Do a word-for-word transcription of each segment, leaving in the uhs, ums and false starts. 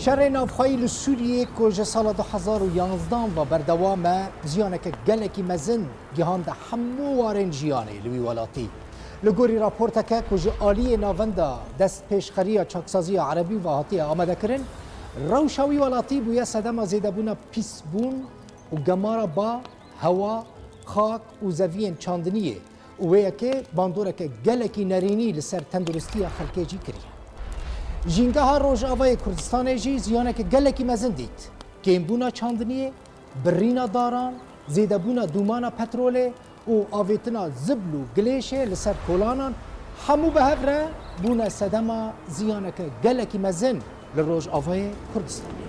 Şerê navxweyî li Sûriyê ku ji sala du hezar û yanzdan ve berdewam e, ziyaneke gelekî mezin gihande hemû warên jiyanê li wî welatî. Li gorî raporteke ku ji aliyê Navenda Destpêşxeriya Çaksaziya Erebî ve hatiye amadekirin, rewşa wî welatî bûye sedema zêdebûna pîsbûn û gemara ba, hewa, xak û zeviyên çandiniyê û wê yekê bandoreke gelekî nerînî li ser tenduristiya xelkê jî kiriye. Jîngeha Rojavayê Kurdistanê jî ziyaneke gelekî mezin dît. Kêmbûna çandiniyê, birîna daran, zêdebûna dûmana petrolê û avêtina zibl û gilêşê li ser kolanan, hemû bi hev re bûne sedema ziyaneke gelekî mezin li Rojavayê Kurdistanê.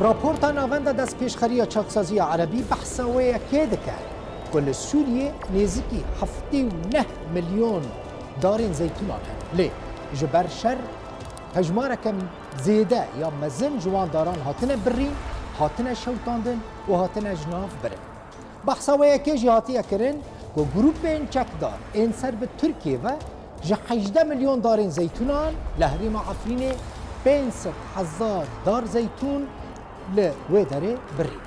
Raporta Navenda Destpêşxeriya Çaksaziya Erebî behsa wê yekê dike ku li Sûriyê nêzîkî heftê û neh milyon darên zeytûnan hene. Lê ji ber şer hejmareke zêde ya mezin ji wan daran hatine birîn, hatine şewitandin û hatine ji nav birin. Behsa wê yekê jî hatiye kirin ku grûpên çekdar ên ser bi Tirkiyê ve ji hejdeh milyon darên zeytûnan li herêma Efrînê pênc sed hezar dar zeytûn li wê derê birîne.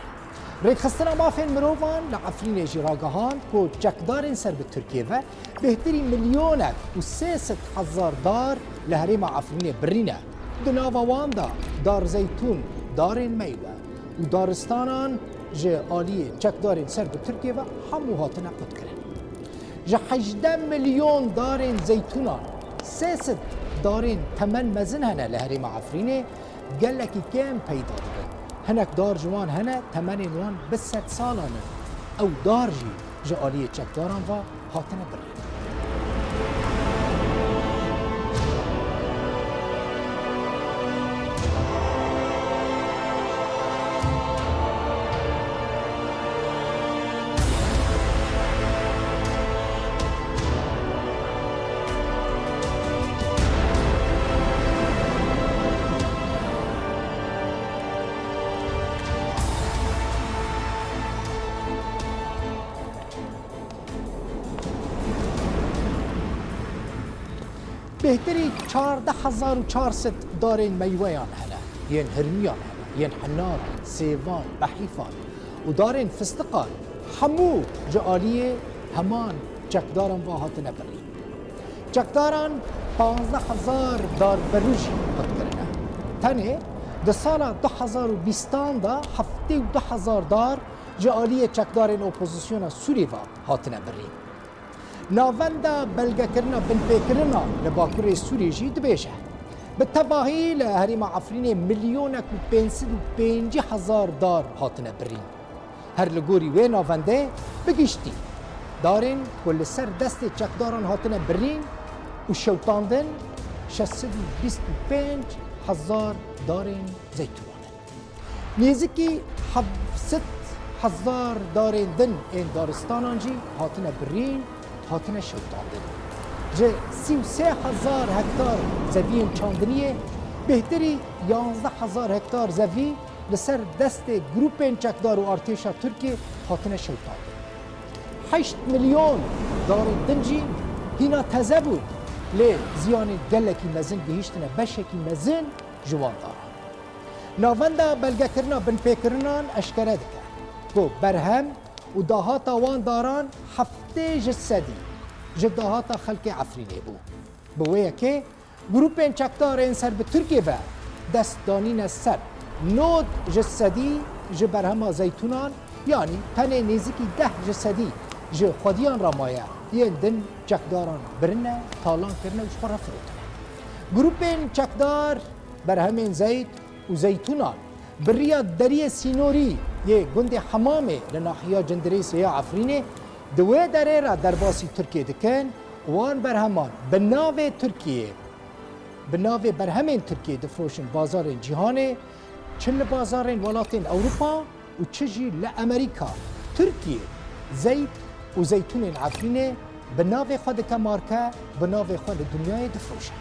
Rêkxistina Mafên Mirovan li Efrînê jî ragihand ku çekdarên ser bi Tirkiyê ve bêhtirî milyonek û sê sed hezar dar li herêma Efrînê birîne. Di nava wan de dar zeytûn, darên meywe û daristanan ji aliyê çekdarên ser bi Tirkiyê ve hemû hatine qutkirin. Ji hejdeh milyon darên zeytûnan sê sed darên temen mezin hene li herêma Efrînê, gelekî kêm peyda dibin. Hinek dar ji wan hene temenên wan bi sedsalan in. Ew dar jî ji aliyê çekdaran ve hatine birîn. Bêhtirî çardeh hezar û çar sed darên meyweyan hene, yên hirmiyan hene, yên henaran, sêvan, behîfan û darên fistiqan hemû ji aliyê heman çekdaran ve hatine birîn. Çekdaran panzdeh hezar dar berû jî qut kirine. Tenê di sala du hezar û bîstan de heftê û du hezar dar ji aliyê çekdarên opozisyona Sûrî ve hatine birîn. Navenda belgekirina binpêkirinan li Bakurê Sûrî jî dibêje, bi tevahî li herêma Efrînê milyonek û pênc sed û pêncî hezar dar hatine birîn. Her li gorî wê navendê, bi giştî darên ku li ser destê çekdaran hatine birîn û şewitandin, şeş sed û bîst û pênc hezar darên zeytûnan in. Nêzîkî heft sed hezar darên din ên daristanan jî hatine birîn, hatine şewitandin. Ji sî û sê hezar hektar zeviyên çandiniyê, bêhtirî yanzdeh hezar hektar zevî li ser destê grûpên çekdar û artêşa Tirkiyê hatine şewitandin. Heşt milyon darên din jî hîna teze bûn, lê ziyanên gelekî mezin gihîştine beşekî mezin ji wan daran. Navenda belgekirina binpêkirinan eşkere dike ku berhem û dahata wan daran heftê ji sedî ji dahata xelkê Efrînê bû. Bi wê yekê grûpên çekdar ên ser bi Tirkiyê ve dest danîne ser nod ji sedî ji berhema zeytûnan, yanî tenê nêzîkî deh ji sedî ji xwediyan re maye, yên din çekdaran birine, talan kirine û ji xwe re firotine. Grûpên çekdar berhemên zeyt û zeytûnan bi riya deriyê sînorî yê gundê Hemamê li nahiya Cindirêsê ya Efrînê di wê derê re derbasî Tirkiyê dikin û wan berheman bi navê Tirkiyê, bi navê berhemên Tirkiyê difroşin bazarên cîhanê, çi li bazarên welatên Ewropa û çi jî li Amerîka. Tirkiyê zeyt û zeytûnên Efrînê bi navê xwe dike marke, bi navê xwe li dinyayê difroşe.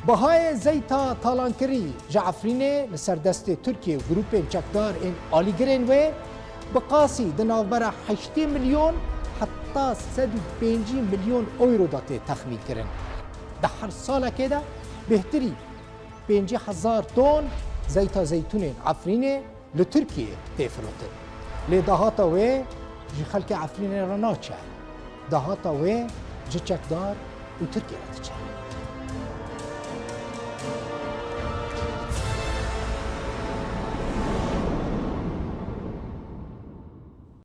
Bihayê zeyta talankirî ji Efrînê li ser destê Tirkiyê û grûpên çekdar ên alîgirên wê bi qasî di navbera heştê milyon heta sed û pêncî milyon euro de tê texmîn kirin. Di her salekê de bêhtirî pêncî hezar ton zeyta zeytûnên Efrînê li Tirkiyê tê firotin. Lê dahata wê ji xelkê Efrînê re naçe. Dahata wê ji çekdar û Tirkiyê re diçe.